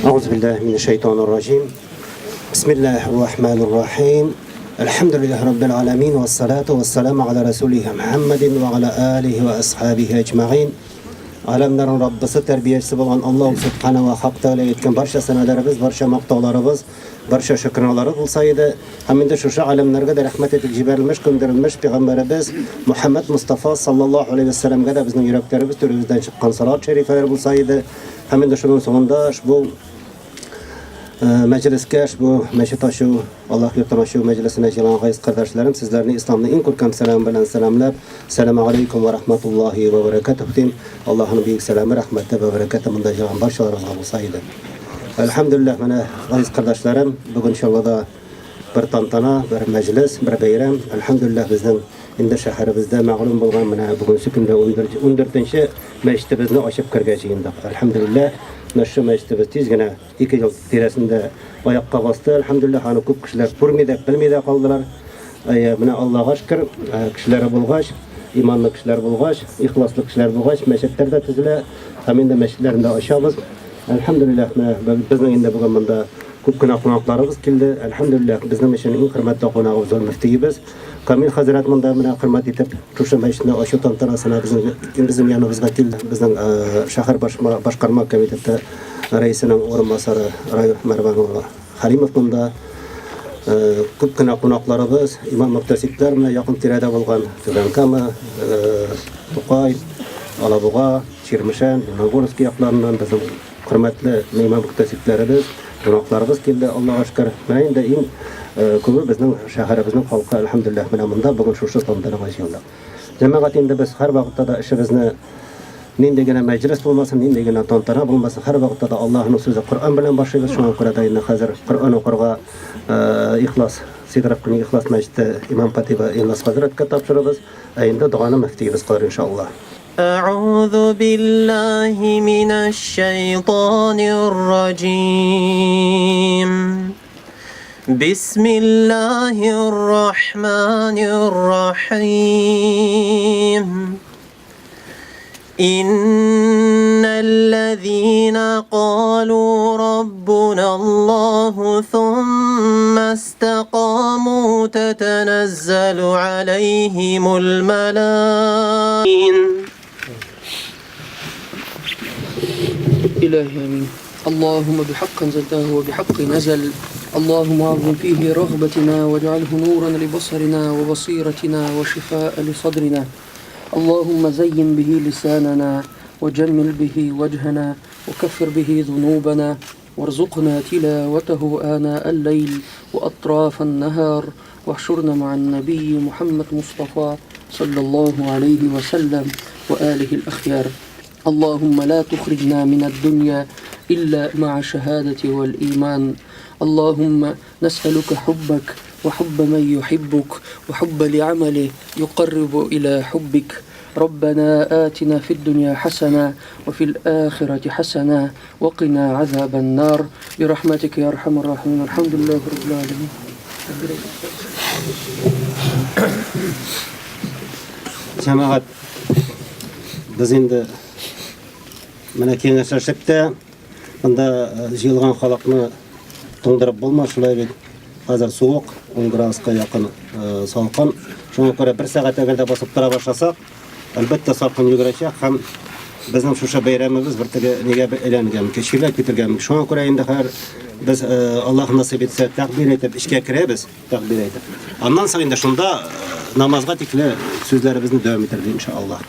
أعوذ بالله من الشيطان الرجيم بسم الله الرحمن الرحيم الحمد لله رب العالمين والصلاة والسلام على رسوله محمد وعلى آله وأصحابه أجمعين Alemlerin Rabbisi, terbiyecisi булган Аллаһ Субхана ва Хак Тәгалә әйткән барча сәнәләребез, барча мактауларыбыз, барча шөкраналары булса иде. Һәм инде шушы аләмнәргә дә рәхмәт итеп җибәрелмеш, көндерелмеш пәйгамбәребез Мухаммад Мустафа саллаллаһу алейһи ва сәлләмгә дә безнең йөрәкләребез түребездән чыккан салат шәрифәләр булса иде. Һәм инде шуның соңында ошбу мәҗлескә, ошбу мәчет ачу, Аллаһ йортын ачу мәҗлесенә җыелган газиз кардәшләрем, сезләрне исламның иң күркәм сәламе белән сәламләп, Сәламу алейкум ва рахматуллаһи ва баракатуһ дим. Аллаһның бөек сәламе, рәхмәте вә бәрәкәте монда җыелган барчаларыгызга булса иде. Әлхәмдүлилләһ, менә газиз кардәшләрем, бүген Чаллыда бер тантана, бер мәҗлес, бер бәйрәм. Әлхәмдүлилләһ, безнең инде шәһәребездә мәгълүм булган менә бүгенге көндә 14-нче мәчетебезне ачып кергә җыендык. Әлхәмдүлилләһ, менә шушы мәчетебез тиз генә 2 ел тирәсендә аякка басты. Әлхәмдүлилләһ, аны күп кешеләр күрми дә, белми дә калдылар. Әйе, менә Аллага шөкер, кешеләре булгач, иманлы кешеләр булгач, ихласлы кешеләр булгач, мәчетләр дә төзелә һәм инде мәчетләрне дә ачабыз. Әлхәмдүлилләһ, менә безнең инде бүген монда күп кенә кунакларыбыз килде. Әлхәмдүлилләһ, безнең өчен иң хөрмәтле кунагыбыз ул мөфтиебез. Камил хәзрәт монда менә хөрмәт итеп шушы мәчетне ачу тантанасына безнең безнең яныбызга килде. Безнең шәһәр башкарма комитеты рәисенең урынбасары Раил Мәрван улы Хәлимов монда. Күп кенә кунакларыбыз, имам-мөхтәсибләр менә якын тирәдә булган Түбән Кама, Тукай, Алабуга, Чирмешән, Лениногорский якларыннан безнең хөрмәтле имам-мөхтәсибләребез, кунакларыбыз килде, Аллага шөкер. Менә инде иң күбе безнең шәһәребезнең халкы, әлхәмдүлилләһ, менә монда бүген шушы тантанага җыелдык. Җәмәгать, инде без һәрвакытта да эшебезне нинди генә мәҗлес булмасын, нинди генә тантана булмасын, һәрвакытта да Аллаһның сүзе Коръән белән башлыйбыз. Шуңа күрә дә инде хәзер Коръән укырга Ихлас Сидоровканың Ихлас мәчете имам хатибы Илназ хәзрәткә тапшырабыз. Ә инде доганы мөфтиебез кылыр иншаллаһ. أعوذ بالله من الشيطان الرجيم بسم الله الرحمن الرحيم إن الذين قالوا ربنا الله ثم استقاموا تتنزل عليهم الملائكة إلهي آمين اللهم بحق أنزلته وبحق نزل اللهم أعظم فيه رغبتنا واجعله نورا لبصرنا وبصيرتنا وشفاء لصدرنا اللهم زين به لساننا وجمل به وجهنا وكفر به ذنوبنا وارزقنا تلاوته آناء الليل وأطراف النهار واحشرنا مع النبي محمد مصطفى صلى الله عليه وسلم وآله الأخيار اللهم لا تخرجنا من الدنيا إلا مع الشهادة والإيمان اللهم نسألك حبك وحب من يحبك وحب لعمله يقرب إلى حبك ربنا آتنا في الدنيا حسنة وفي الآخرة حسنة وقنا عذاب النار برحمتك يا أرحم الراحمين الحمد لله رب العالمين Җәмәгать, без инде менә киңәшләшеп тә, монда җыелган халыкны туңдырып булмас, шулай бит. Хәзер суык, 10 градуска якын салкын. Шуңа күрә бер сәгать әгәр дә басып тора башласак, әлбәттә, салкын йөгерәчәк һәм безнең шушы бәйрәмебез бер теге нигә әйләнергә мөмкин, чирләп китергә мөмкин. Шуңа күрә инде хәзер без Аллаһ насыйп итсә, тәкбир әйтеп эчкә керәбез, тәкбир әйтеп. Аннан соң инде шунда намазга тикле сүзләребезне дәвам итәрбез, иншаллаһ.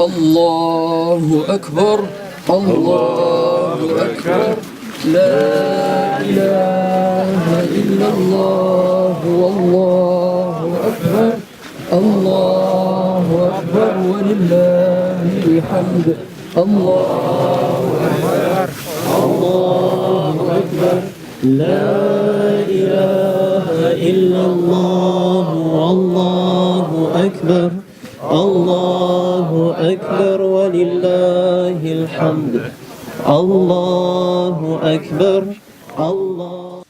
Аллаһу Акбар, Аллаһу Акбар, Ла илаһа иллаллаһу, Аллаһу Акбар, Аллаһу акбар ва лиллаһил хамд. Аллаһу акбар. Аллаһу акбар. Ла илаһа иллаллаһ. Аллаһу акбар. Аллаһу акбар ва лиллаһил хамд. Аллаһу акбар. Аллаһ.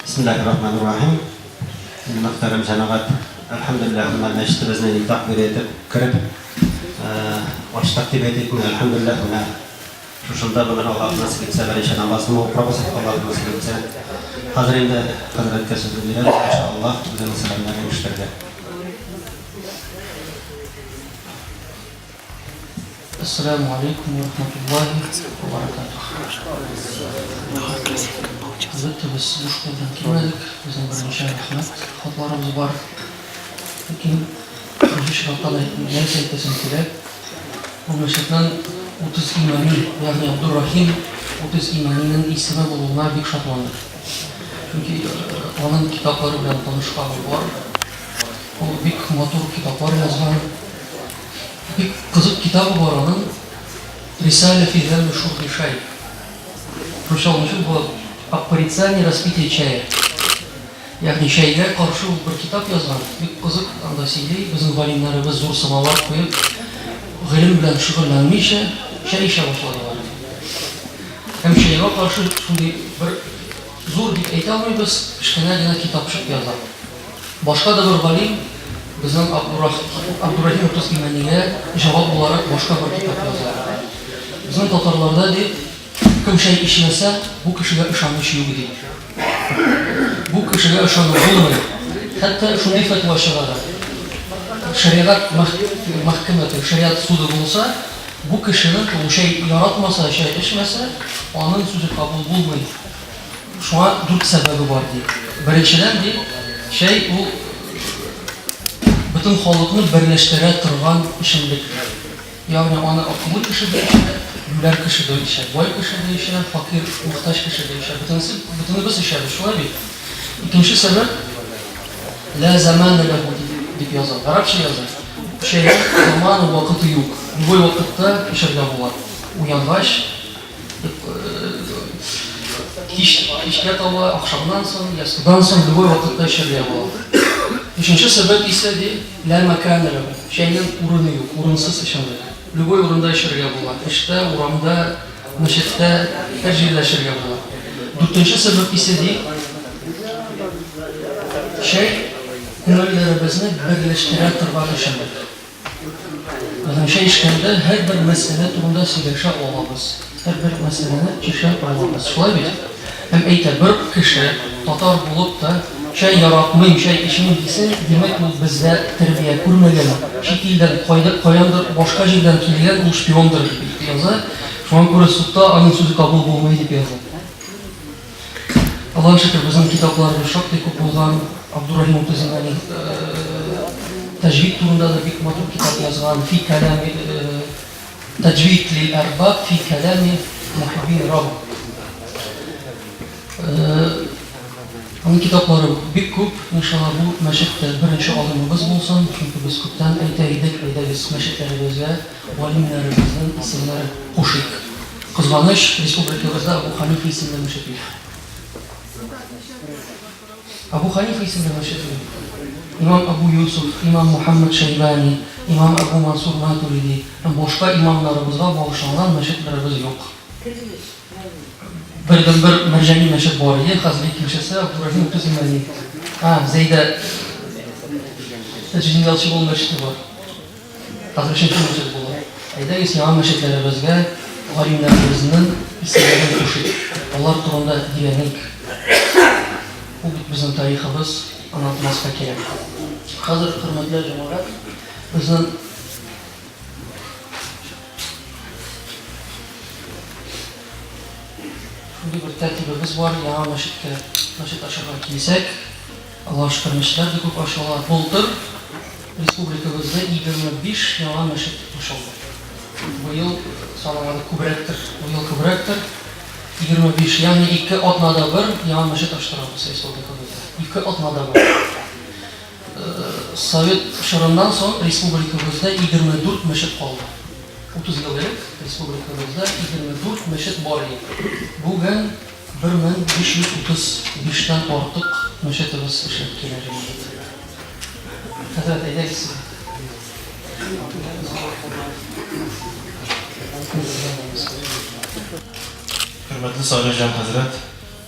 Бисмиллаһир-рахманир-рахим. Мөхтәрәм җәмәгать, әлхәмдүлилләһ, менә мәчетебезне никах бире итеп кереп, ачтык дип әйтик, менә әлхәмдүлилләһ, менә шушында бүген Аллаһ насыйп итсә, беренче намазны укырбыз, Аллаһ насыйп итсә. Хәзер инде хәзрәткә сүзне бирәбез, иншаллаһ, үзенең сәламнәрен ирештерергә. Әссәләмү галәйкүм вә рахматуллаһи вә бәрәкәтүһ. Әлбәттә, без буш кул белән килмәдек. Безнең берничә рәхмәт хатларыбыз бар. Ләкин беренче чиратта да нәрсә әйтәсем килә. Бу мәчетнең 30 имами, ягъни Абдуррахим 30 имаминең исеме булуына бик шатландык. Чөнки аның китаплары белән танышканым бар. Ул бик матур китаплар язган. Бик кызык китабы бар аның, Рисалә фи зәмми шурби шай. Русча ул ничек була? О порицании распития чая. Ягъни чәйгә каршы ул бер китап язган. Бик кызык анда сөйли, безнең галимнәребез зур самовар куеп, гыйлем белән шөгыльләнмичә, чәй эчә башладылар. Һәм чәйгә каршы шундый бер зур дип әйтә алмыйбыз, кечкенә генә китапчык яза. Башка да бер галим безнең Абдурахим Утыз Имәнигә җавап буларак башка бер китап яза. Безнең татарларда, ди, кем чәй эчмәсә, бу кешегә ышаныч юк, ди. Бу кешегә ышанып булмый. Хәтта шундый фәтва чыгара. Шәригать мәхкәмәте, шәригать суды булса, бу кешенең, ул чәй яратмаса, чәй эчмәсә, аның сүзе кабул булмый. Шуңа дүрт сәбәбе бар, ди. Беренчедән, ди, чәй ул бөтен халыкны берләштерә торган эчемлек. Ягъни аны акыллы кеше дә эчә, юләр кеше дә эчә, бай кеше дә эчә, фәкыйрь, мохтаҗ кеше дә эчә. Бөтенесе, бөтенебез эчәбез, шулай бит? Икенче сәбәп, лә замана ләһу дип яза, гарәпчә яза. Чәйнең заманы, вакыты юк. Любой вакытта эчәргә була. Уянгач, Кич, кичкә таба, ахшамнан соң, ястүдән соң, любой вакытта эчәргә була. Өченче сәбәп исә, ди, лә мәкана ләһу. Чәйнең урыны юк, урынсыз эчемлек. Любой урында эчәргә була. Эштә, урамда, мәчеттә, һәр җирдә эчәргә була. Дүртенче сәбәп исә, ди, чәй күңелләребезне берләштерә торган эчемлек. Безнең чәй эчкәндә һәрбер мәсьәлә турында сөйләшә алабыз, һәрбер мәсьәләне чишә алабыз. Шулай бит? Һәм әйтә, бер кеше татар булып та чәй яратмыйм, чәй эчмим дисә, димәк, ул бездә тәрбия күрмәгән, чит илдән, кайда, каяндыр башка җирдән килгән, ул шпиондыр дип яза. Шуңа күрә судта аның сүзе кабул булмый дип яза. Аллага шөкер, безнең китапларыбыз шактый күп булган. Абдурахим Мутазинани тәҗвид турында да бик матур китап язган. Фи кәлами Тәҗвид лил әрбаб фи кәлами мухиббин рабб. Аның китаплары бик күп. Иншалла, бу мәчет тә беренче адымыбыз булсын, чөнки без күптән әйтә идек, әйдәгез мәчетләребезгә галимнәребезнең исемнәре кушыйк. Кызганыч, республикабызда Әбу Ханифа исемле мәчет юк. Әбу Ханифа исемле мәчет юк. Имам Әбу Юсуф, имам Мухаммад Шәйбани, имам Әбу Мансур Матуриди һәм башка имамнарыбызга багышланган мәчетләребез юк. Бердәнбер Мәрҗани мәчет бар иде, хәзер икенчесе Абдурахим Төземәни. А, Зәйдә Таҗетдин Ялчыгол мәчете бар. Хәзер өченче мәчет була. Әйдәгез, яңа мәчетләребезгә галимнәребезнең исемнәрен кушыйк, алар турында өйрәник. Ул бит безнең тарихыбыз, аны онытмаска кирәк. Хәзер, хөрмәтле җәмәгать, безнең шундый бер тәртибебез бар, яңа мәчеткә, мәчет ачарга килсәк, Аллага шөкер, мәчетләр дә күп ачыла. Былтыр республикабызда 25 яңа мәчет ачылды. Быел санамады күбрәктер, быел күбрәктер. 25, ягъни ике атнада бер яңа мәчет ачтырабыз республикабызда. Ике атнада бер. Совет чорыннан соң республикабызда 24 мәчет калды. 30 ел элек республикабызда 24 мәчет бар иде. Бүген 1535 тән артык мәчетебез эшләп килә, җәмәгать. Хәзрәт, әйдәгез. Хөрмәтле Салихҗан хәзрәт,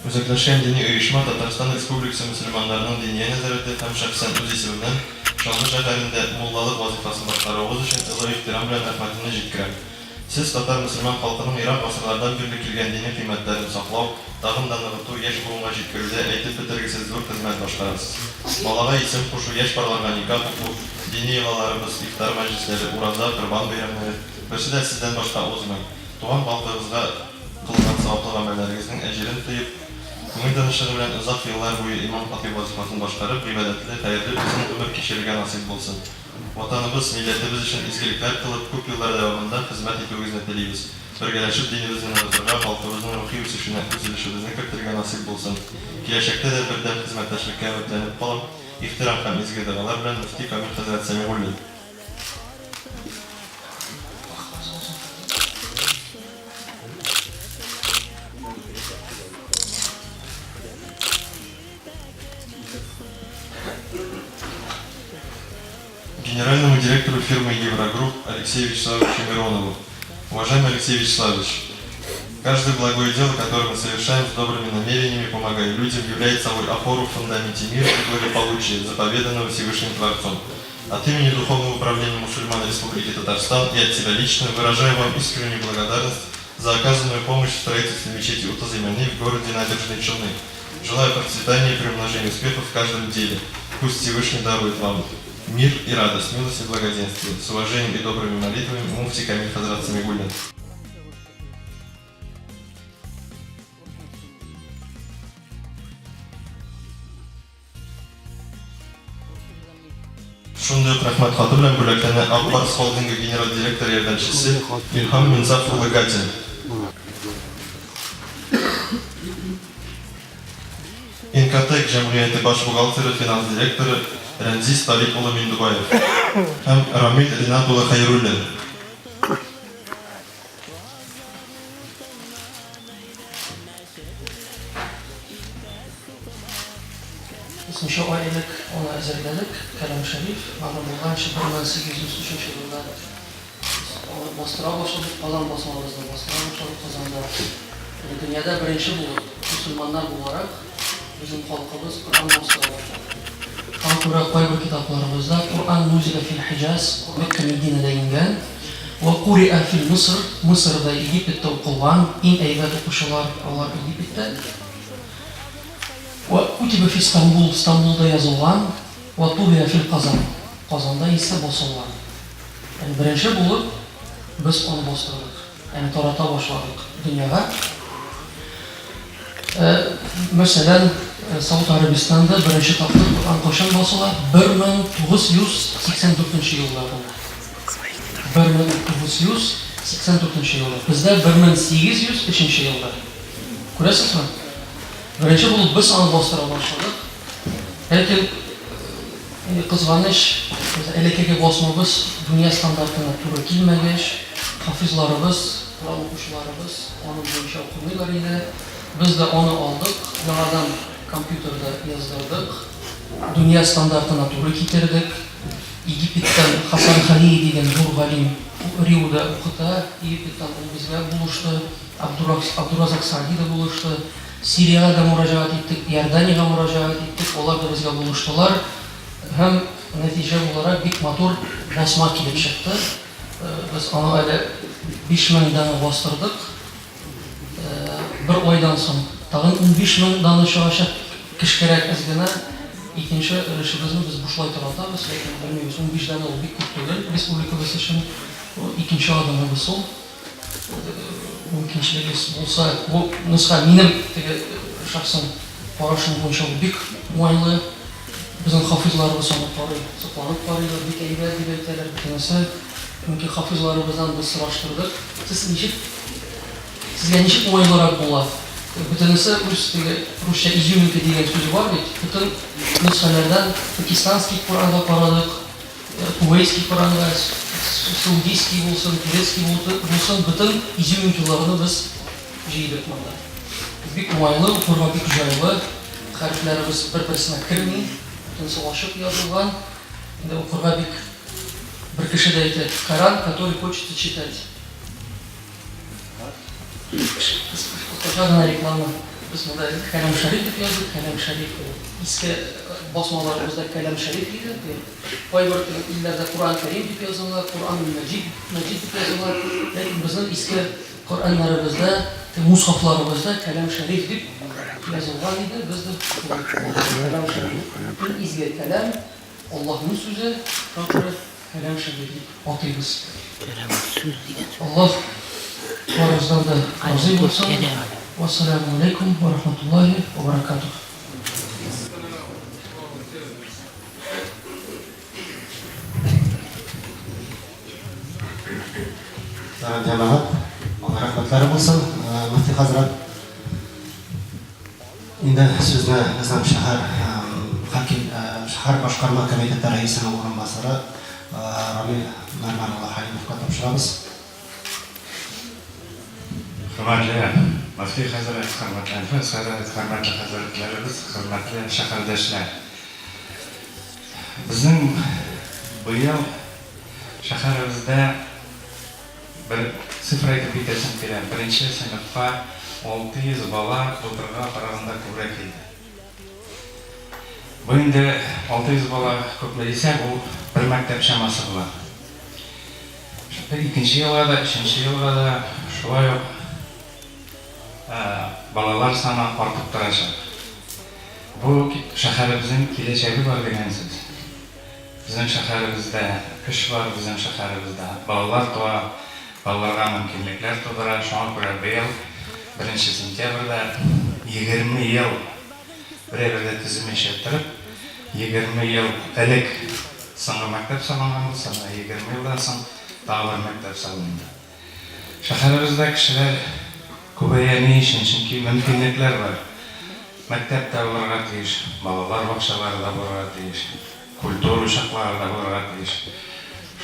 Үзәкләшкән дини оешма Татарстан Республикасы мөселманнарының Диния нәзарәте һәм шәхсән үз исемемнән Чаллы шәһәрендә муллалык вазыйфасын башкаруыгыз өчен олы ихтирам белән рәхмәтемне җиткерәм. Сез татар мөселман халкының ерак гасырлардан бирле килгән дини кыйммәтләрен саклау, тагын да ныгыту, яшь буынга җиткерүдә әйтеп бетергесез зур хезмәт башкарасыз. Балага исем кушу, яшь парларга никах уку, дини йолаларыбыз, ифтар мәҗлесләре, ураза, корбан бәйрәмнәре, берсе дә сездән башка узмый. Туган халкыгызга кылган саваплы гамәлләрегезнең әҗерен тоеп, күңел тынычлыгы белән озак еллар буе имам-хатыйб вазыйфасын башкарып, гыйбадәтле, хәерле озын гомер кичерергә насыйп булсын. Ватаныбыз, милләтебез өчен изгелекләр кылып, күп еллар дәвамында хезмәт итүегезне телибез. Бергәләшеп динебезне ныгытырга, халкыбызның рухи үсешенә үз өлешебезне кертергә насыйп булсын. Киләчәктә дә бердәм хезмәттәшлеккә өметләнеп калам. Ихтирам һәм изге догалар белән, мөфти Камил хәзрәт Сәмигуллин. Генеральному директору фирмы Еврогрупп Алексею Вячеславовичу Миронову. Уважаемый Алексей Вячеславович, каждое благое дело, которое мы совершаем с добрыми намерениями, помогая людям, является собой опору в фундаменте мира и благополучия, заповеданного Всевышним Творцом. От имени Духовного управления мусульман Республики Татарстан и от себя лично выражаю вам искреннюю благодарность за оказанную помощь в строительстве мечети Утазымяны в городе Набережные Челны. Желаю процветания и приумножения успехов в каждом деле. Пусть Всевышний дарует вам мир и радость, милость и благоденствие. С уважением и добрыми молитвами, муфти Камиль Хазрат Самигуллин. Шундый ук рәхмәт хаты белән бүләкләнә Ак Барс холдингы генераль директоры ярдәмчесе Илһам Минзаф улы Гатин. Инкотек җәмгыяте баш бухгалтеры, финанс директоры Рәмзис Талип улы Миндубаев һәм Рамил Ринат улы Хәйруллин. Ничә ай элек аны әзерләдек, Кәлам Шәриф. Аны булганчы 1803 елда без бастыра башладык, Казан басмабызда бастыра башладык Казанда. Әле дөньяда беренче булып, мөселманнар буларак, безнең халкыбыз Коръән бастыра башлады. Шуңа күрә кайбер китапларыбызда Коръән нузиля фил Хиҗаз, Мәккә, Мәдинәдә иңгән, вә куриа фил Миср, Мисырда, Египетта укылган, иң әйбәт укучылар алар Египеттә. Вә кутиба фи Стамбул, Стамбулда язылган, вә тубиа фил Казан, Казанда исә басылган. Ягъни беренче булып без аны бастырдык, ягъни тарата башладык дөньяга. Мәсәлән, Сауд Арабистанда беренче тапкыр Коръән кайчан басыла? 1984 елда гына. 1984 елда. Бездә 1803 елда. Күрәсезме? Беренче булып без аны бастыра башладык. Ләкин, кызганыч, элеккеге басмабыз дөнья стандартына туры килмәгәч, хафизларыбыз, Коръән укучыларыбыз аның буенча укымыйлар иде. Без дә аны алдык, яңадан компьютерда яздырдык, дөнья стандартына туры китердек. Египеттан Хасан Халии дигән зур галим РИУда укыта, Египеттан ул безгә булышты. Абдуразак Саади да булышты. Сириягә дә мөрәҗәгать иттек, Иорданиягә мөрәҗәгать иттек, алар да безгә булыштылар. Һәм нәтиҗә буларак бик матур басма килеп чыкты. Без аны әле 5000 данә бастырдык. Бер айдан соң тагын 15000 данә чыгачак, кечкерәк әз генә. Икенче өлешебезне без бушлай таратабыз, ләкин белмибез, 15 данә ул бик күп түгел республикабыз өчен. Икенче адымыбыз ул. Мөмкинчелегегез булса, бу нөсхә минем теге шәхсән карашым буенча ул бик уңайлы. Безнең хафизларыбыз аны карый, сокланып карыйлар, бик әйбәт дип әйтәләр бөтенесе. Чөнки хафизларыбыздан без сораштырдык. Сез ничек, сезгә ничек уңайлырак була? Бөтенесе үз теге русча изюминка дигән сүз бар бит. Бөтен нөсхәләрдән Пакистанский Коранга карадык, Кувейтский Коранга, Саудийский булсын, турецкий булсын, бөтен изюминкаларны без җыйдык монда. Бик уңайлы, укырга бик җайлы. Хәрефләребез бер-берсенә керми, бөтенесе ачык язылган. Инде укырга бик бер кеше дә әйтә, Коран, который хочется читать. Кыскача гына реклама. Без монда Кәлам Шәриф дип яздык. Кәлам Шәриф ул иске басмаларыбызда Кәлам Шәриф иде. Кайбер илләрдә Коръән Кәрим дип языла, Коръән Мәҗид, Мәҗид дип языла. Ләкин безнең иске Коръәннәребездә, мусхафларыбызда Кәлам Шәриф дип язылган иде. Без дә шулай Кәлам Шәриф. Иң изге кәлам, Аллаһның сүзе, шуңа күрә Кәлам Шәриф дип атыйбыз. Аллаһ барыбыздан да разый булсын. Вәссәламү алейкум вә рахматуллаһи вә баракатуһ. Җәмәгать, Алла рәхмәтләре булсын, мөфти хәзрәт. Инде сүзне безнең шәһәр хаким, шәһәр башкарма комитеты рәисенең урынбасары Рамил Мәрмәр улы Хәлимовка тапшырабыз. Хөрмәтле мөфти хәзрәт, хөрмәтле Әнфәс хәзрәт, хөрмәтле хәзрәтләребез, хөрмәтле шәһәрдәшләр! Безнең быел шәһәребездә Бер цифра әйтеп китәсем килә, беренче сыйныфка 600 бала былтыргыга караганда күбрәк килде. Бу инде 600 бала күпме дисәк, ул бер мәктәп чамасы була. Икенче елга да, өченче елга да шулай ук балалар саны артып торачак. Бу шәһәребезнең киләчәге бар дигән сүз. Безнең шәһәребездә көч бар, безнең шәһәребездә балалар туа, балаларга мөмкинлекләр тудыра. Шуңа күрә быел беренче сентябрьдә 20 ел берәйбер дә төземичә торып, 20 ел элек соңгы мәктәп салынган булса, менә 20 елдан соң тагы бер мәктәп салынды. Шәһәребездә кешеләр күбәя ни өчен? Чөнки мөмкинлекләр бар. Мәктәп тә булырга тиеш, балалар бакчалары да булырга тиеш, культура учаклары да булырга тиеш.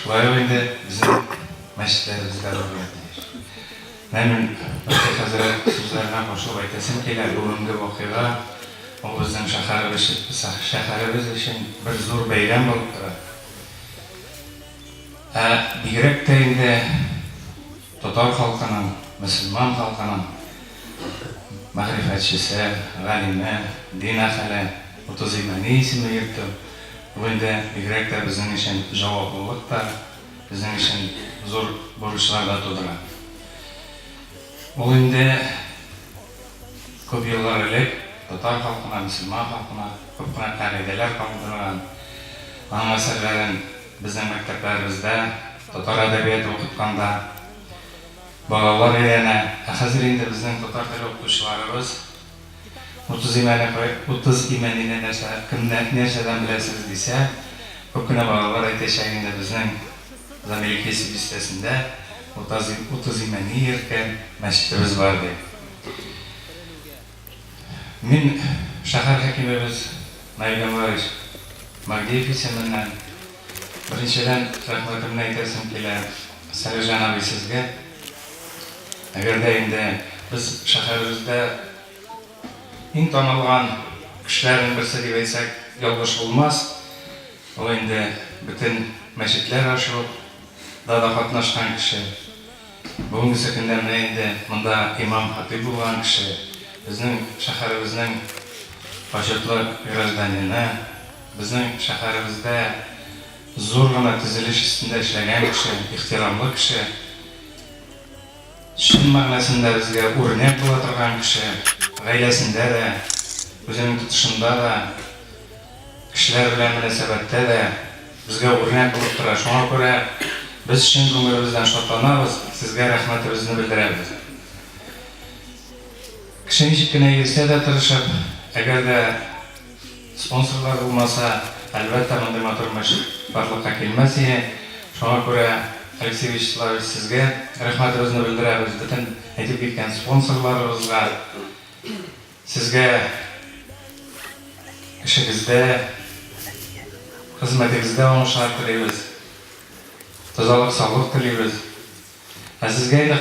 Шулай ук инде безнең мәчетләребез дә булырга тиеш. Менә мин Мөфти хәзрәт сүзләренә кушылып әйтәсем килә, бүгенге вакыйга ул безнең шәһәребез шәһәребез өчен бер зур бәйрәм булып тора. Ә бигрәк тә инде татар халкының, мөселман халкының мәгърифәтчесе, галиме, дин әһеле 30 Имәни исеме йөртү, бу инде бигрәк тә безнең өчен җаваплылык та, безнең өчен зур бурычлар да тудыра. Ул инде күп еллар элек татар халкына, мөселман халкына күп кенә кагыйдәләр калдырган. Аның әсәрләрен Безнең мәктәпләребездә татар әдәбияты укытканда балалар өйрәнә. Ә хәзер инде безнең татар теле укытучыларыбыз 30 Имәни 30 Имәнине нәрсә, кемнән, нәрсәдән беләсез дисә, күп кенә балалар әйтәчәк инде безнең Замеликеси бистәсендә 30 Имәни йөрткән мәчетебез бар дип. Мин шәһәр хакимебез Наил Гамарович Магдиев исеменнән, беренчедән, рәхмәтемне әйтәсем килә, Сәлихҗан абый, сезгә. Әгәр дә инде без шәһәребездә иң танылган кешеләрнең берсе дип әйтсәк, ялгыш булмас. Ул инде бөтен мәчетләр ачу да да катнашкан кеше. Бүгенгесе көндә менә инде монда имам-хатыйб булган кеше, безнең шәһәребезнең почетлы гражданины, безнең шәһәребездә зур гына төзелеш өстендә эшләгән кеше, ихтирамлы кеше, чын мәгънәсендә безгә үрнәк була торган кеше, гаиләсендә дә, үзенең тотышында да, кешеләр белән мөнәсәбәттә дә безгә үрнәк булып тора. Шуңа күрә без чын күңелебездән шатланабыз, сезгә рәхмәтебезне белдерәбез. Кеше ничек кенә йөрсә дә тырышып, әгәр дә спонсорлар булмаса, әлбәттә, мондый матур мәчет барлыкка килмәс иде. Шуңа күрә, Алексей Вячеславович, сезгә рәхмәтебезне белдерәбез, бөтен әйтеп киткән спонсорларыбызга. Сезгә эшегездә, хезмәтегездә уңышлар телибез. Тазалык, саулык телибез. Ә сезгә инде,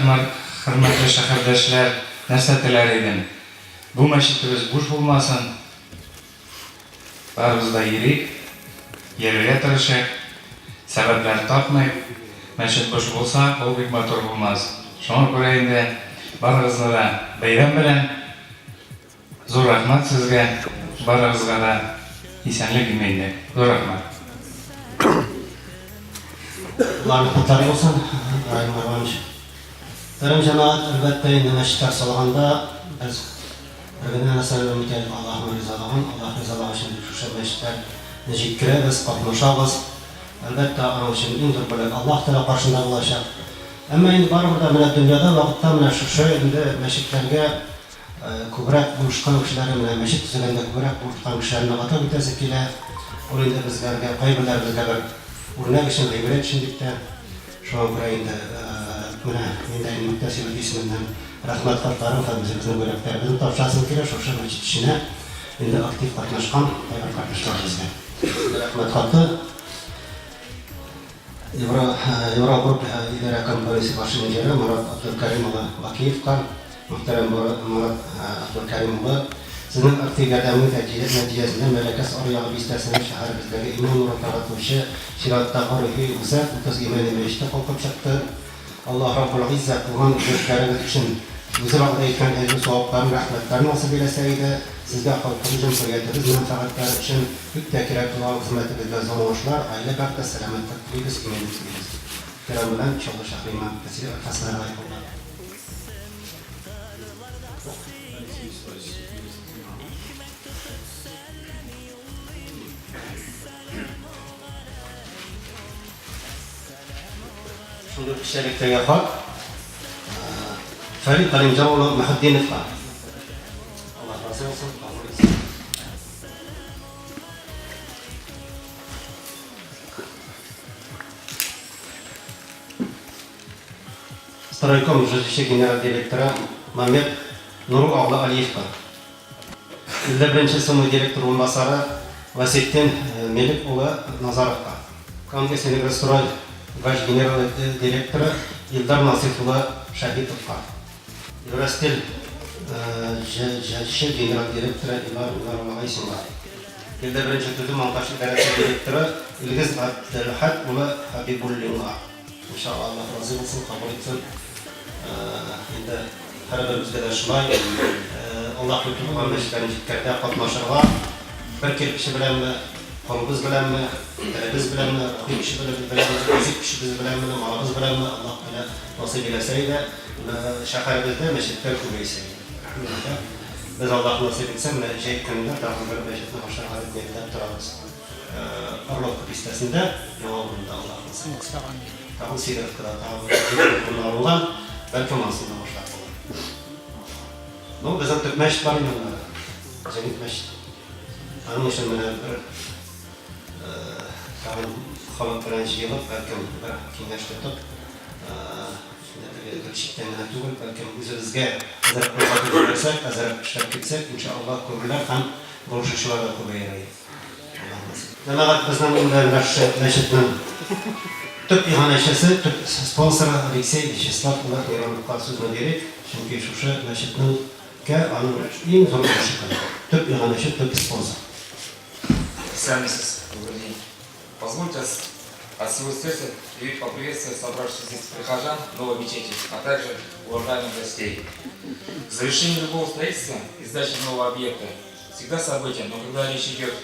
хөрмәтле шәһәрдәшләр, нәрсә теләр идем? Бу мәчетебез буш булмасын. Барыбыз да йөрик, йөрергә тырышыйк, сәбәпләр тапмыйк. Мәчет буш булса, ул бик матур булмас. Шуңа күрә инде барыгызны да бәйрәм белән! Зур рәхмәт сезгә, барыгызга да исәнлек, иминлек. Зур рәхмәт. Аллаһның котлары булсын, Раил Марванович. Мөхтәрәм җәмәгать, әлбәттә инде мәчетләр салганда без бер генә нәрсәне өмет итәбез, Аллаһның ризалыгын, Аллаһ ризалыгы өчен дип шушы мәчетләрне җиткерәбез, катнашабыз. Әлбәттә, аның өчен иң зур бүләк Аллаһ Тәгалә каршында булачак. Әмма инде барыбер дә менә дөньяда вакытта менә шушы инде мәчетләргә күбрәк булышкан кешеләрне, менә мәчет төзегәндә күбрәк булышкан кешеләрне атап үтәсе килә. Ул инде безләргә, кайберләребезгә бер үрнәк өчен, гыйбрәт өчен дип тә. Шуңа күрә инде менә мин дә инде мөхтәсибәт исеменнән рәхмәт хатларын һәм үзебезнең бүләкләребезне тапшырасым килә шушы мәчет эшенә инде актив катнашкан кайбер кардәшләребезгә. Рәхмәт хаты Евро Еврогрупп идарә компаниясе баш инженеры Марат Абдулкәрим улы Бакиевка. Мөхтәрәм Марат Абдулкәрим улы, сезнең актив ярдәмегез нәтиҗәсендә Мәләкәс аръягы бистәсенең шәһәребездәге иман нурын таратучы чираттагы рухи үзәк, 30 Имәни мәчете калкып чыкты. Аллаһ Раббул Гыйззә кылган изге эшләрегез өчен Үзе вәгъдә иткән әҗер-савапларын, рәхмәтләрен насыйп әйләсә иде. Сезгә халкыбыз, җөмһүриятебез мәнфәгатьләре өчен бик тә кирәк булган хезмәтегездә зур уңышлар, гаилә бәхете, сәламәтлек телибез, иминлек телибез. Ихтирам белән, Чаллы шәһре имам-мөхтәсибе Әлфәс Гәрәев улы. Шундый ук эчтәлектәге хат Фәрит Галимҗан улы Мөхетдиновка. Аллаһ разый булсын, кабул итсен. Стройком ЖЖЧ генераль директоры Мамед Нуру оглы Алиевка. 51 нче сумлы директор урынбасары Васетдин Мелек улы Назаровка. КамГЭСэнергострой гаҗ генераль директоры Илдар Насыйф улы Шаһитовка. Евростиль ЖЖЧ генераль директоры Илар Илар улы Гайсинга. 51 нче төзү-монтаж идарәсе директоры Илгиз Габделхәт улы Хәбибуллинга. Иншалла, Аллаһ разый булсын, кабул итсен. Инде һәрберебезгә дә шулай Аллаһ йортындагы мәчетләрне җиткерергә, катнашырга, бер кирпече беләнме, кулыбыз беләнме, телебез беләнме, рухи көчебез беләнме, физик көчебез беләнме, малыбыз беләнме, Аллаһ Тәгалә насыйп иләсә иде, шәһәребездә мәчетләр күбәйсә иде. Әлхәмдүлилләһ, без Аллаһ насыйп итсә, менә җәй көнендә тагын бер мәчетне ачарга дип ниятләп торабыз. Орловка бистәсендә, яңа урында Аллаһ насыйп итсә. Тагын Сидоровкада тагын бер урын алынган, бәлкем анысын да башлап булыр. Ну, безнең төп мәчет бар инде монда. Җәмигъ мәчет. Аның өчен менә бер тагын халык белән җыелып, бәлкем бер киңәш тотып, бер читтән генә түгел, бәлкем үзебезгә әзрәк кузгатып җибәрсәк, әзрәк эшләп китсәк, иншаллаһ, күрерләр һәм булышучылар да күбәер иде. Җәмәгать, безнең инде менә шушы мәчетнең төп иганәчесе, төп спонсоры Алексей Вячеслав улы Мироновка сүзне бирик, чөнки шушы мәчетнең кә аның иң зур өлеше керә. Төп иганәче, төп спонсор. Исәнмесез, добрый день. Позвольте от всего сердца поприветствовать собравшихся здесь прихожан новой мечети, а также уважаемых гостей. Завершение любого строительства и сдача нового объекта всегда событие, но когда речь идет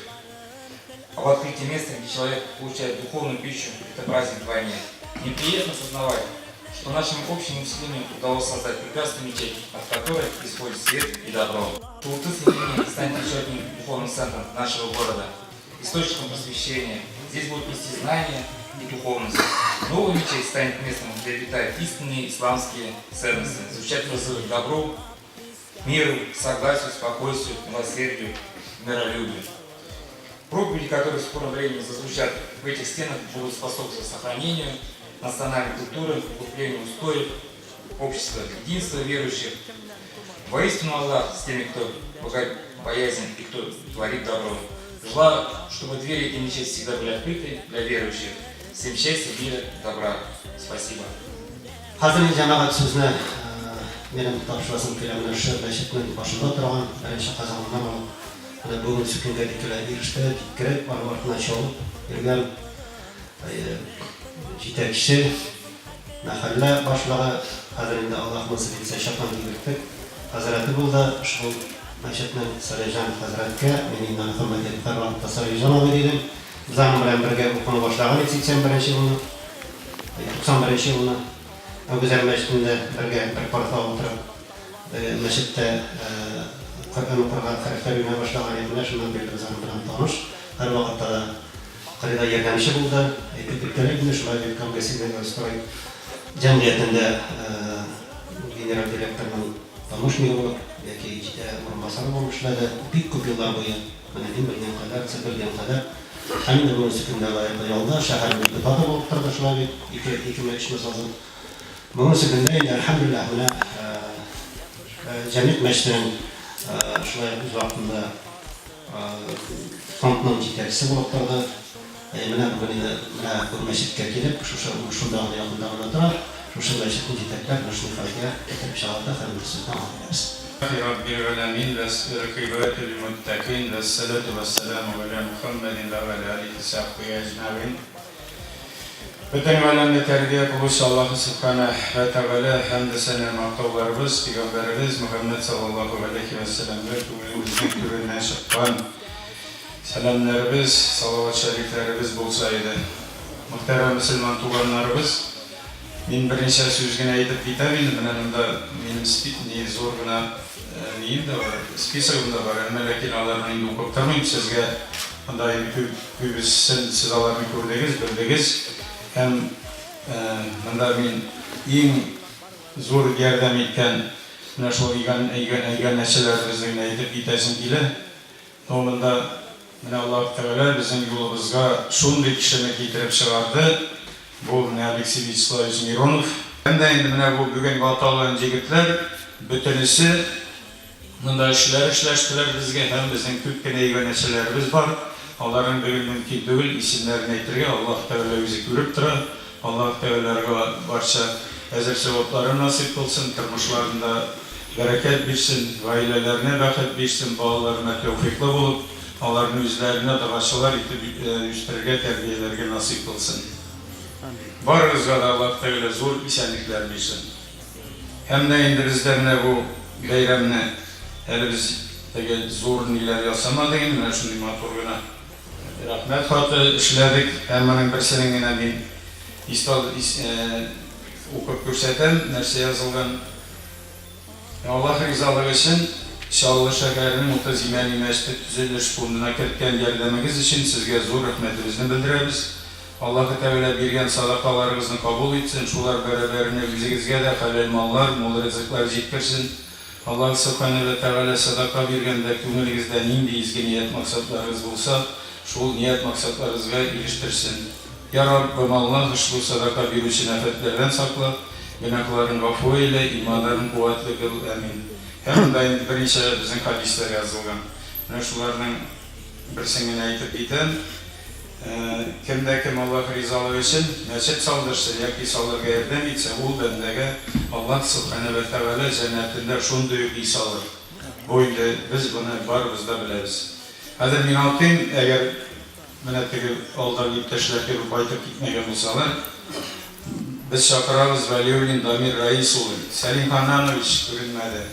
об открытии места, где человек получает духовную пищу, это праздник вдвойне. Мне приятно осознавать, что нашими общими усилиями удалось создать прекрасную мечеть, от которой исходит свет и добро. Тултыс станет еще одним духовным центром нашего города, источником просвещения. Здесь будут нести знания и духовность. Новая мечеть станет местом, где обитают истинные исламские ценности, звучат призывы к добру, миру, согласию, спокойствию, милосердию, миролюбию. Проповеди, которые в скором времени зазвучат в этих стенах, будут способствовать сохранению национальной культуры, укреплению устоев общества, единства верующих. Воистину Аллах с теми, кто боязнен и кто творит добро. Желаю, чтобы двери этой мечети всегда были открыты для верующих. Всем счастья, мира, добра. Спасибо. Хәзер мин җәмәгать сүзне минем тапшырасым килә менә шушы мәчетнең башында торган беренче казаннан алып менә бүгенге көнгә тикле ирештереп, җиткереп, аның артыннан чабып йөргән җитәкче, мәхәллә башлыгы, хәзер инде Аллаһ насыйп итсә чапан кигерттек, хәзрәте булды, шул мәчетнең Сәлихҗан хәзрәткә, мин инде аны хөрмәт итеп һәрвакытта Сәлихҗан абый дидем. Без аның белән бергә укуны башлаган идек 81 нче елны, 91 нче елны Әбүзәр мәчетендә бергә бер партага утырып, мәчеттә Коръән укырга, хәрефләр өйрәнә башлаган идек. Менә шуннан бирле без аның белән таныш. Һәрвакытта да Кырыйда ярдәмче булды. Әйтеп үткән идем, шулай бит Камгэсинергострой җәмгыятендә генераль директорның помощнигы булып яки урынбасары булып эшләде. Бик күп еллар буе, менә мин белгән кадәр, сез белгән кадәр. Һәм инде бүгенге көндә лаеклы ялда, шәһәрнең депутаты булып торды, шулай бит, ике, икеме, өчме созыв. Бүгенге көндә инде, әлхәмдүлилләһ, менә Җәмигъ мәчетенең шулай ук үз вакытында Фондның җитәкчесе булып торды. Әйе, менә бүген инде менә бу мәчеткә килеп, шушы ул шунда гына якында гына тора, шушы мәчетне җитәкләп, менә шундый хәлгә китереп чыгарды һәм инде сүзне аңа бирәбез. Раббил галәмин вәс-гакыйбәтү лил-муттәкыйн вәс-сәлатү вәс-сәламү галә Мухәммәдин вә галә алихи сәхбиһи әҗмәгыйн. Бөтен галәмне тәрбия кылучы Аллаһы Сүбхәнә вә Тәгалә хәмде-сәнә мактауларыбыз Пигамбәребез Мөхәммәд саллаллаһу галәйһи вә сәлләмгә күңелебезнең түреннән чыккан сәламнәребез, салават-шәрифләребез булса иде. Мөхтәрәм мөселман туганнарыбыз, мин берничә сүз генә әйтеп китәм инде, менә монда минем ни зур гына нием дә бар, списогым да бар, әмма ләкин аларны инде укып тормыйм сезгә, монда инде күп Күбесен сез аларны күрдегез, белдегез. Һәм монда мин иң зур ярдәм иткән менә шул иганәчеләребезне генә әйтеп китәсем килә. Но монда менә Аллаһ Тәгалә безнең юлыбызга шундый кешене китереп чыгарды, бу менә Алексей Вячеславович Миронов. Һәм дә инде менә бу бүгенге аталган җегетләр бөтенесе Монда эшләр эшләштеләр безгә һәм безнең күп кенә иганәчеләребез бар. Аларның бүген мөмкин түгел исемнәрен әйтергә, Аллаһ Тәгалә үзе күреп тора. Аллаһ Тәгалә аларга барча әҗер-савапларын насыйп кылсын, тормышларында бәрәкәт бирсен, гаиләләренә бәхет бирсен, балаларына тәүфыйклы булып, аларны үзләренә догачылар итеп үстерергә, тәрбияләргә насыйп кылсын. Барыгызга да Аллаһ Тәгалә зур исәнлекләр бирсен. Һәм дә инде бездә менә бу бәйрәмне әле без теге зур ниләр ясамадык инде, менә шундый матур гына рәхмәт хаты эшләдек. Һәм моның берсенең генә мин истә укып күрсәтәм, нәрсә язылган. Аллаһ ризалыгы өчен Чаллы шәһәренең 30 Имәни мәчете төзелеш фондына керткән ярдәмегез өчен сезгә зур рәхмәтебезне белдерәбез. Аллаһы Тәгалә биргән садакаларыгызны кабул итсен, шулар бәрабәренә үзегезгә дә хәләл маллар, мул ризыклар җиткерсен. Аллаһы Сөбханә вә Тәгалә садака биргәндә күңелегездә нинди изге ният-максатларыгыз булса, шул ният-максатларыгызга ирештерсен. Я Раббым Аллаһ, ошбу садака бирүчене афәтләрдән сакла, гөнаһларын гафу әйлә, иманнарын куәтле кыл. Әмин. Һәм монда инде берничә безнең хәдисләр язылган. Менә шуларның берсен генә әйтеп китәм. Кем дә кем Аллаһ ризалыгы өчен мәчет салдырса яки салырга ярдәм итсә, ул бәндәгә Аллаһ Сүбхәнә вә Тәгалә җәннәтендә шундый ук өй салыр. Бу инде без моны барыбыз да беләбез. Хәзер мин атыйм, әгәр менә теге алдагы иптәшләр кебек кайтып китмәгән булсалар, без чакырабыз Вәлиуллин Дамир Раис улын. Сәлим Ханнанович күренмәде,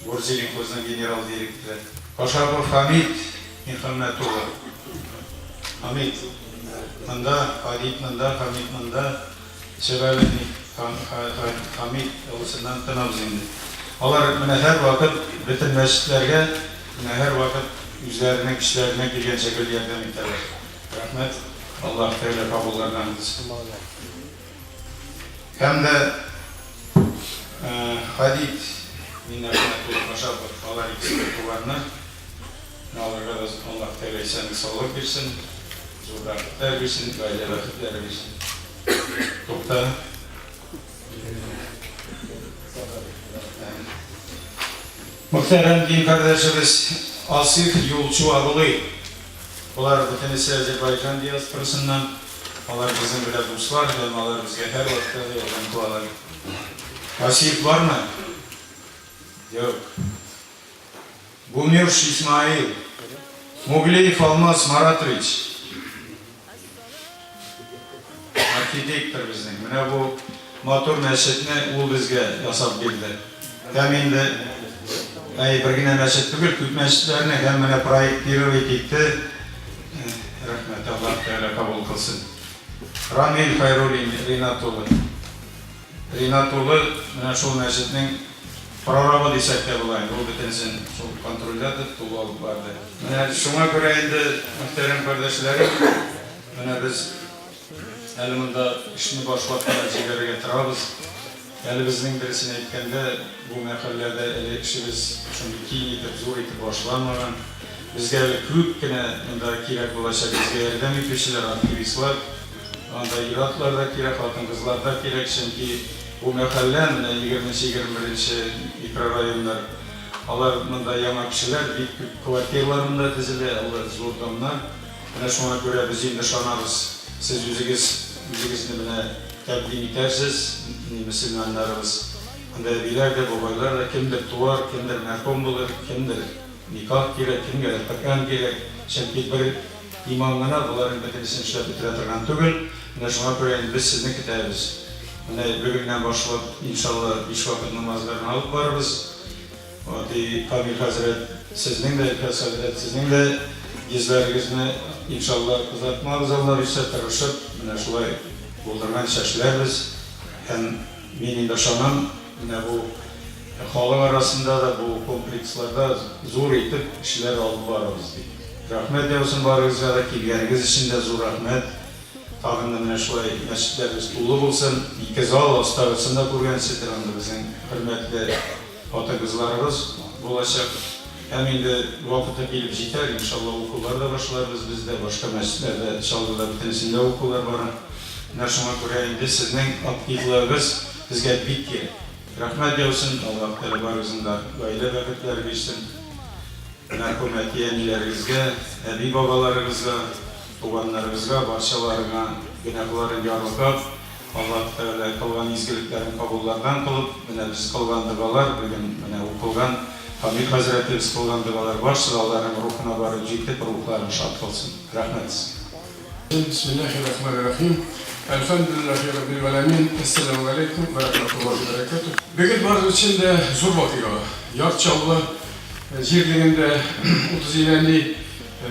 Горзеленхозның генерал директоры. Кашапов Хәмит. Мөхәммәт улы. Хамит монда, Хадит монда, Хамит монда. Чык әле, Хамит, олысыннан тынабыз инде. Алар менә һәрвакыт бөтен мәчетләргә, менә һәрвакыт үзләренең көчләреннән килгәнчә гел ярдәм итәләр. Рәхмәт, Аллаһ Тәгалә кабуллардан кылсын. Һәм дә Хадит Миннәхмәт улы Кашапов, алар икесе дә туганнар. Аларга да Аллаһ Тәгалә исәнлек-саулык бирсен, зур бәхетләр бирсен, гаилә бәхетләре бирсен. Тукта. Мөхтәрәм дин кардәшебез Асиф Юлчу Аглый. Болар бөтенесе Әзербайҗан диаспорасыннан. Алар безнең белән дуслар һәм алар безгә һәрвакытта да ярдәм кылалар. Асиф бармы? Юк. Гумерш Исмаил. Муглеев Алмаз Маратович. Архитектор безнең. Менә бу матур мәчетне ул безгә ясап бирде. Һәм инде әй, бер генә мәчет түгел, күп мәчетләрне һәм менә проектировать итте. Рәхмәт, Аллаһ Тәгалә кабул кылсын. Рамил Хайруллин Ринат улы. Ринат улы менә шул мәчетнең прорабы дисәк тә була инде, ул бөтенесен шул контрольдә тотты, ул алып барды. Менә шуңа күрә инде, мөхтәрәм кардәшләрем, менә без әле монда эшне башлап кына җибәрергә торабыз. Әле безнең, дөресен әйткәндә, бу мәхәлләдә әле эшебез шундый киң итеп, зур итеп башланмаган. Безгә әле күп кенә монда кирәк булачак безгә ярдәм итүчеләр, активистлар. Анда ир-атлар да кирәк, хатын-кызлар да кирәк, чөнки бу мәхәллә, менә егерменче-егерме беренче микрорайоннар, алар монда яңа кешеләр, бик күп квартиралар монда төзелә, алар зур домнар. Менә шуңа күрә без инде ышанабыз, сез үзегез үзегезне менә тәкъдим итәрсез, мөселманнарыбыз. Анда әбиләр дә, бабайлар да, кемдер туар, кемдер мәрхүм булыр, кемдер никах кирәк, кемгәдер Коръән кирәк, чөнки бер Имам гына боларның бөтенесен эшләп бетерә торган түгел. Менә шуңа күрә инде без сезне көтәбез. Менә бүгеннән башлап, иншалла, биш вакыт намазларны алып барырбыз. Ди Камил хәзрәт, сезнең дә, Илфас хәзрәт, сезнең дә йөзләрегезне, иншалла, кызартмабыз, Алла бирсә, тырышып, менә шулай булдырганча эшләрбез. Һәм мин инде ышанам, менә бу халык арасында да, бу комплексларда зур итеп эшләр алып барырбыз, дип. Рәхмәт яусын барыгызга да, килгәнегез өчен дә зур рәхмәт. Тагын да менә шулай мәчетләребез тулы булсын. Ике зал, астагысын да күргәнсездер, анда безнең хөрмәтле хатын-кызларыбыз булачак. Һәм инде вакыты килеп җитәр, иншалла, укулар да башларбыз без дә, башка мәчетләрдә, Чаллыда бөтенесендә укулар бара. Менә шуңа күрә инде сезнең активлыгыгыз безгә бик кирәк. Рәхмәт яусын, Аллаһ Тәгалә барыгызның да гаилә бәхетләре бирсен. Мәрхүм әти-әниләрегезгә, әби-бабаларыгызга, туганнарыгызга, барчаларыңа гөнаһларын ярлыкап, Аллаһ Тәгалә кылган изгелекләрен кабуллардан кылып, менә без кылган догалар, бүген менә укылган Камил хәзрәтебез кылган догалар барсы да аларның рухына барып җитеп, рухларын шат кылсын. Рәхмәт сезгә. Бисмиллахи рахмани рахим. Әлхәмдүлиллахи раббил галәмин. Әссәламү галәйкүм вә рахматуллахи вә бәрәкәтүһ. Бүген барыбыз өчен дә зур вакыйга. Яр Чаллы җирлегендә 30 Имәни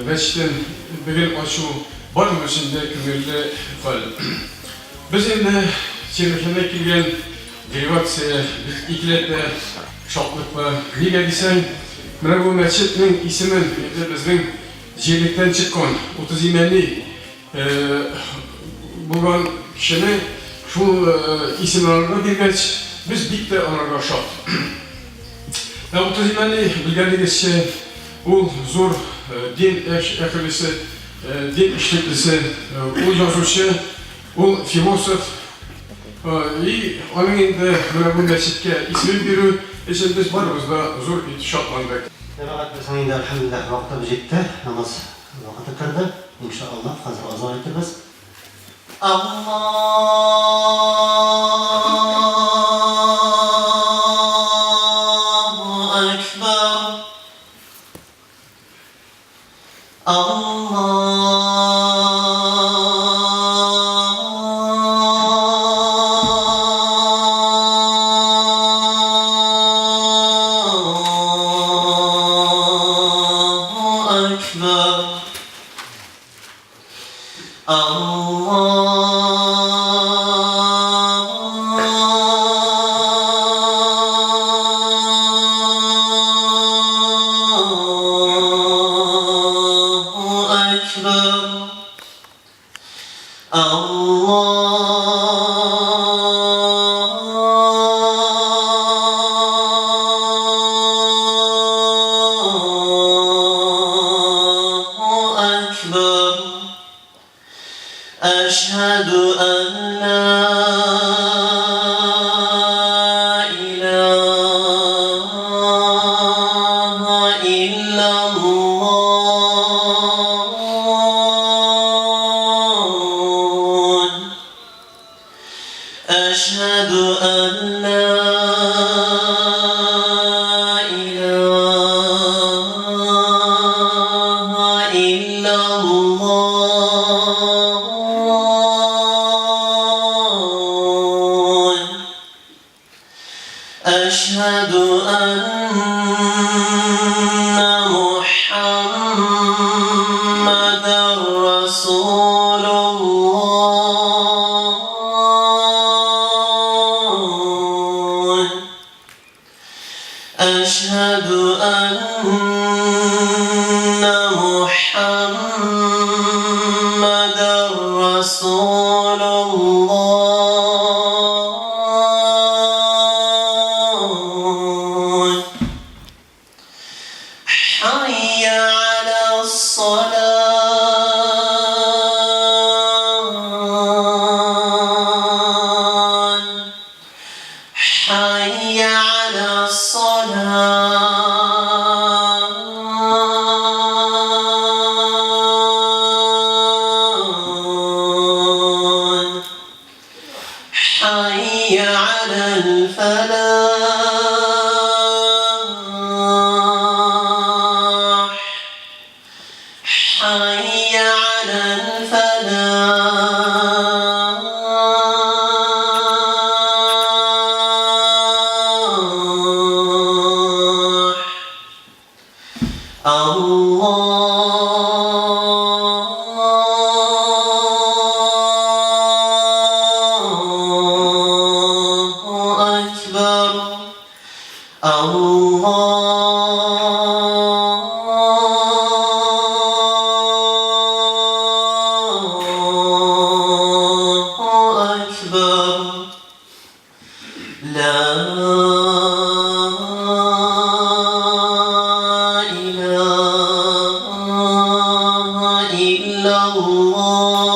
мәчетен бүген ачу барыбыз өчен дә күңелле хәл. Без инде Чирмешәндә килгән делегация бик икеләтә шатлыклы. Нигә дисәң, менә бу мәчетнең исемен инде безнең Җирлектән чыккан 30 Имәни булган кешене шул исемне алырга биргәч, без бик тә аларга шат. Ә 30 Имәни, белгәнегезчә, ул зур дин әһелесе, дин эшлеклесе, ул язучы, ул философ. И аның инде менә бу мәчеткә исемен бирү өчен без барыбыз да зур итеп шатландык. Җәмәгать, безнең инде, әлхәмдүлилләһ, вакытыбыз җитте, намаз вакыты керде. Иншааллаһ, хәзер азан әйтербез. Аллаһу әкбәр! Аллаһу әкбәр! Аллаһу әкбәр! Аллаһу әкбәр! Әшһәдү ән лә иләһә أشهد أن لا إله إلا الله. أشهد أن محمدا رسول الله. أشهد أن محمدا رسول الله. حي على الصلاة. حي على الصلاة. حي على الفلاح. حي على الفلاح. الله أكبر. الله أكبر. لا إله إلا الله.